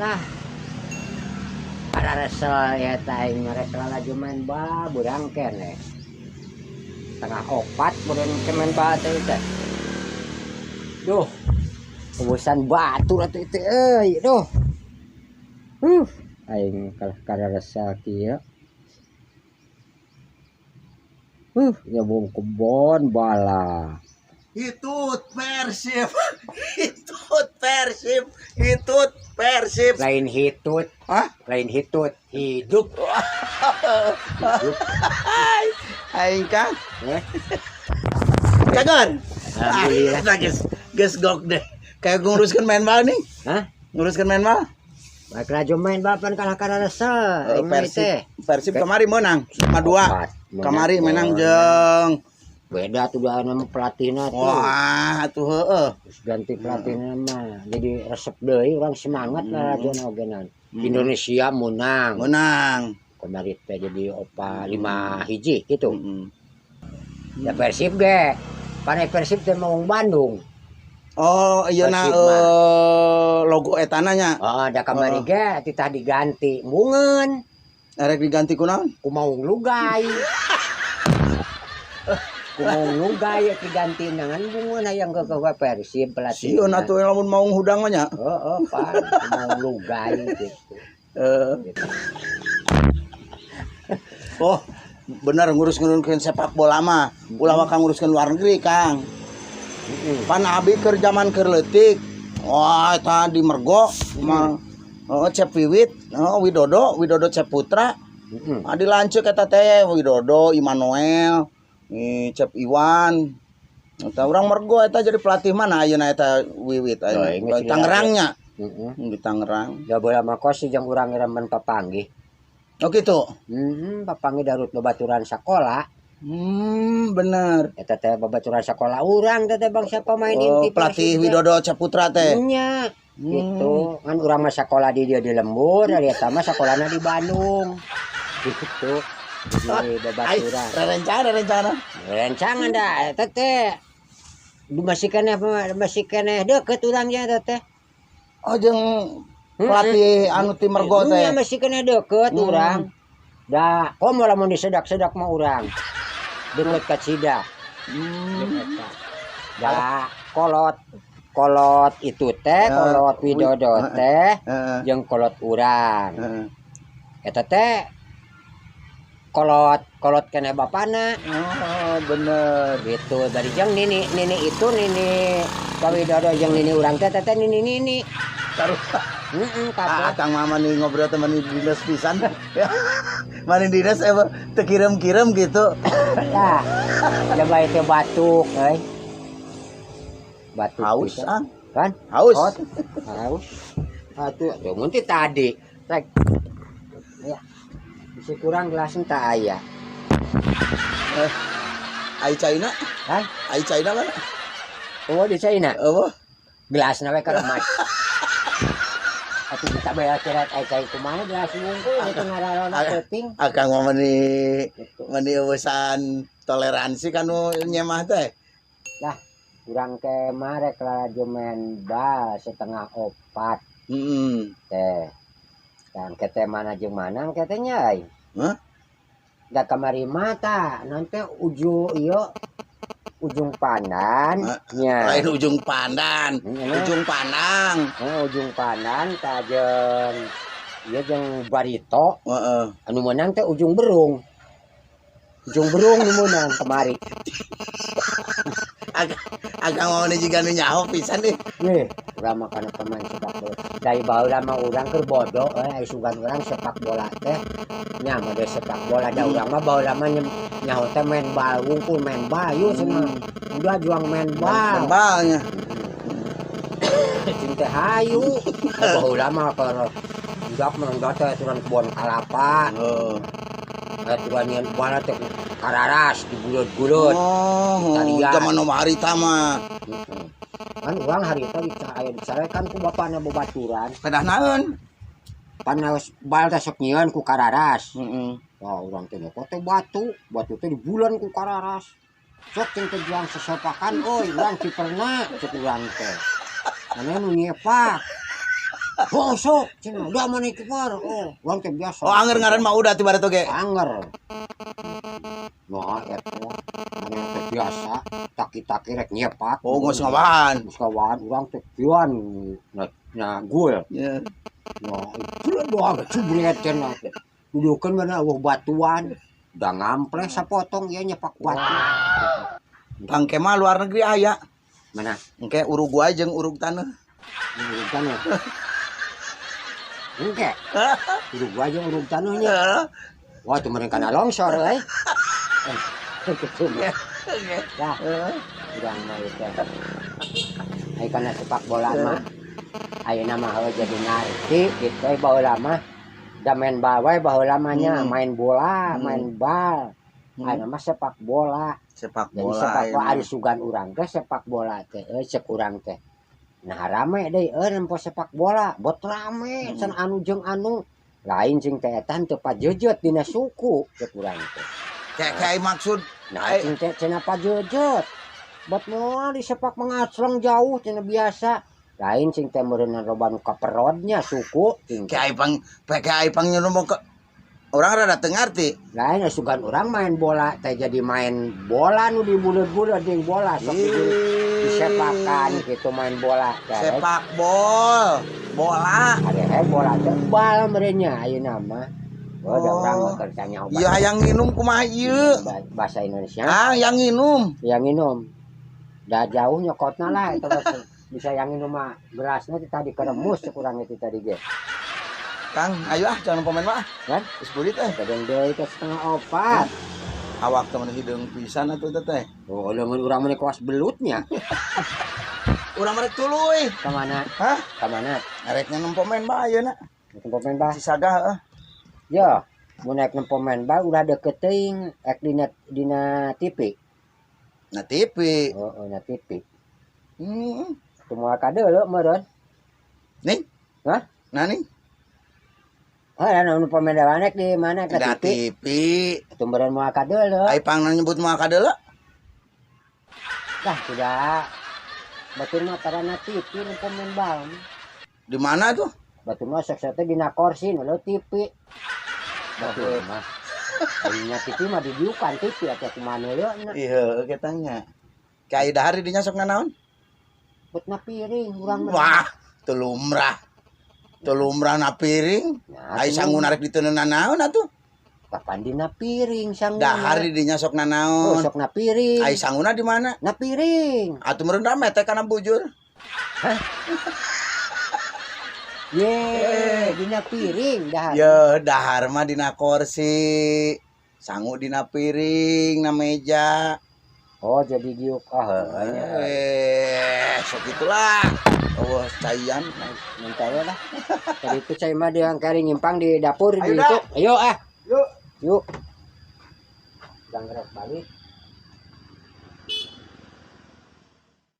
Lah. Para resel ya ta aing resel lagi main bal burang keneh. 3:30 burang main bal teh teh. Duh. Urusan batur atuh itu euy, duh. Aing kalah kada resel kieu. Nyebung kebon bala. Hitut Persib. Hitut Persib. Hitut Persib. Lain hitut. Hah? Lain hitut, hidup. Hidup. Aing Kang. Eh? Cagon. Alhamdulillah. Nah, geus geus gok deh. Kayak nguruskeun main bal nih. Hah? Nguruskeun main bal. Baik laju main bal pan kalah kada resel. Oh, Aing Persib. teh. Persib kamari menang 5-2. Kamari menang jeung beda tuh dah nama pelatihna tuh. Wah, tuh heeh. Terus ganti pelatihna mah jadi resep deui urang semangat lah lajona ogenan. Indonesia menang. Menang. Kemarin teh jadi opa 5-1 gitu. Ya Persib ge. Pane Persib teh mau Bandung. Oh, iya na logo etana nya. Oh, da kamari ge titah diganti mungeun. Erek diganti kunaon? Ku Maung Lugay. Ku Maung Lugay diganti nangan bungeun hayang ke Persib pelatih. Sieun atuh lamun maung hudang mah nya. Heeh, pan ku Maung Lugay gitu. Gitu. Oh, bener ngurus-nguruskeun sepak bola mah. Ulah waka nguruskeun luar negeri, Kang. Pan abi keur zaman keur leutik. Wah, eta di Mergo mah heeh Cep Wiwit, heeh Widodo, Widodo Cep Putra. Adi lanceuk eta teh Widodo, Immanuel, Cep Iwan. Eta urang Mergo eta jadi pelatih mana ayeuna eta Wiwit ayeuna. Tangerangnya. Heeh. Di Tangerang. Da bola mah kos jeung urang remen papanggih. Oh gitu. Papanggih darut babaturan sakola. Bener. Eta teh babaturan sakola urang teh bangsa pemain inti pelatih Widodo Caputra teh. Nya. Gitu. Kan urang mah sakola di dia di lembur, ari eta mah sakolana di Bandung. Gitu. Jadi babaturan. Rerencana. Rerencangan da eta teh. Masih keneh deukeut urang nya eta teh. Oh jeung pelatih anu ti Mergo teh. Nya masih keneh deukeut urang. Da komo lamun disedak-sedak mah urang. Deukeut ka Cida. Da kolot itu teh, kolot Widodo teh jeung kolot urang. Eta teh kolot keneh bapana. Oh, bener. Gitu. Dari jeung nini itu nini Pak Widodo jeung nini urang teh teh nini nini. Taruh. Heeh, kabeh. Kang Mama nih ngobrol teman di dinas pisan. Mani dinas teu kirim-kirim gitu. Lah, coba itu batuk euy. Batuk. Haus ah. Kan? Haus. Haus. Atuh, mun ti tadi. Rek. Ya. Bisa kurang gelas teh aya. Ai China? Hah? Ai China mana? Oh, di China. Eueuh. Gelasna we ka emas. Atuh kita bayar kira ai cai kumaha gelas wungkul itu ngararona peuting. Akang mah meni eueusan toleransi kanu nyemah teh. Lah, urang ke marek lalajo main bal 3:30. Teh. Kang kete mana jeung mana kete nya euy. Hah? Da kamari mah tah nanti ujung ieu ujung pandan nya. Lain ujung pandan, ujung pandang. Oh, ujung pandan tah jeung ieu jeung barito. Heeh. Anu meunang teh ujung berung. Ujung berung nu meunang kamari. Agak mau nih jiga nu nyaho pisan deh. Weh, urang mah kana pemain sepak bola. Dari baheula mah urang keur bodoh euy, ai sugan urang sepak bola teh nya mode sepak bola da urang mah baheula mah nyaho teh main bal wungkul main bal yeuh cenah. Udah juang main bal. Main balnya. Cing teh hayu. Baheula mah keur budak mah teh aturan kebon kalapa. Heeh. Aturan nyeun bal teh kararas digulut-gulut. Oh, zaman nu harita mah. Kan urang harita aya dicarekan ku bapana babaturan. Pedah naon? Pan bal teh sok nyieun ku kararas. Heeh. Wah, urang teh nyokot teh batu, batu teh dibulan ku kararas. Sok cing teh juang sesepakan euy, urang kiperna cek urang teh. Mana nu nyepak. Oh, sok, cenah, udah mana kiper. Oh, urang teh biasa. Oh, anger ngaran mah udah ti bareto ge. Anger. Nah, eta mana teh biasa, taki-taki rek nyepak. Oh, geus ngawaan. Geus ngawaan urang teh kieuan na na gol. Ya. Nah, itu doang cubret cenah teh. Dudukeun mana eueuh batuan. Udah ngamples sapotong ieu nyepak batu. Bangke mah luar negeri aya. Mana? Engke Uruguay jeung Urug Taneuh. Urug Taneuh. Engke. Uruguay jeung Urug Taneuh nya. Heeh. Wah, itu mereka kana longsor euy. Gitu mah. Dah, urang mah ieu teh. Ai kana sepak bola mah. Ayeuna mah heuh jadi ngarti gitu euy baheula mah. Da main bal wae baheula mah nya, main bola, main bal. Ayeuna mah sepak bola. Sepak Jadi bola. Sepak bola Ayeuna. Ari sugan urang teh sepak bola teh euy cek urang teh. Nah, rame deui euy nempo sepak bola, bot rame can anu jeung anu. Lain jeung teh eta teu pajejet dina suku cek urang teh. Kayak kayak maksud Nah, Ai. cing teh cenah pajejet. Bot moal di sepak mengacleng jauh cenah biasa. Lain cing teh meureunna loba nu kaperodnya suku cing teh. Kayak pang kayak pang nyuruh ke orang rada teu ngarti. Lain sugan urang main bola teh jadi main bola nu dibuleud-buleud jeung bola sok disepakan gitu main bola teh. Sepak bol, bola. Ada bola teh bal meureunnya ayeuna mah. Oh, da urang mah keur tanya obat. Iya, hayang nginum kumaha ieu? Bahasa Indonesia. Ah, yang nginum. Yang minum. Dah jauh nyokotna lah itu bisa yang minum mah gelasnya tadi keremus kurang itu tadi ge. Kang, ayo ah jangan pemain mah. Kan? Geus burit eh. Kadang deui teh 3.30. Awak temen hideung pisan atuh teh teh. Oh, leungeun urang mah kawas belutnya. Urang rek tuluy. Ka mana? Hah? Ka mana? Rek nempo main bae ayeuna. Nempo main bah. Si Saga heeh. Ya, mun naik nempo main bah ulah deket teuing ek dina dina TV. Na TV. Oh, oh na TV. Teu moal kadeuleu meureun. Ning? Hah? Nah, ning? Oh, anu nempo main rek di mana ka Dina TV? TV. Atuh meureun moal kadeuleu. Ai pang nyebut moal kadeuleu? Lah, sudah. Batur mah tarana TV nempo main bal. Di mana tuh? Batur mah sok teh dina kursi nu TV. Batur mah. Dina TV mah didiukan TV atuh kumaha neuleuna. Iya, ketanya. Kayak dahar di dinya sok nanaon? Bet na piring urang mah. Wah, teu lumrah. Teu lumrah na piring. Nah, Ai sangu narek diteuneunan naon atuh? Kapan dina piring sanguna? Dahar di dinya sok Oh, nanaon? sok na piring. Ai sanguna di mana? Na piring. Atuh meureun rame teh kana bujur. Ye, dina piring dahar. Ye, dahar mah dina kursi. Sangu dina piring na meja. Oh, jadi diuk ah heueuh nya. Eh, sok itulah. Oh, caian. Minta we lah. Tadi itu saya mah dia kari nyimpang di dapur Ayo, di dah. itu. Ayo ah. Yuk. Yuk. Jangan gerak balik.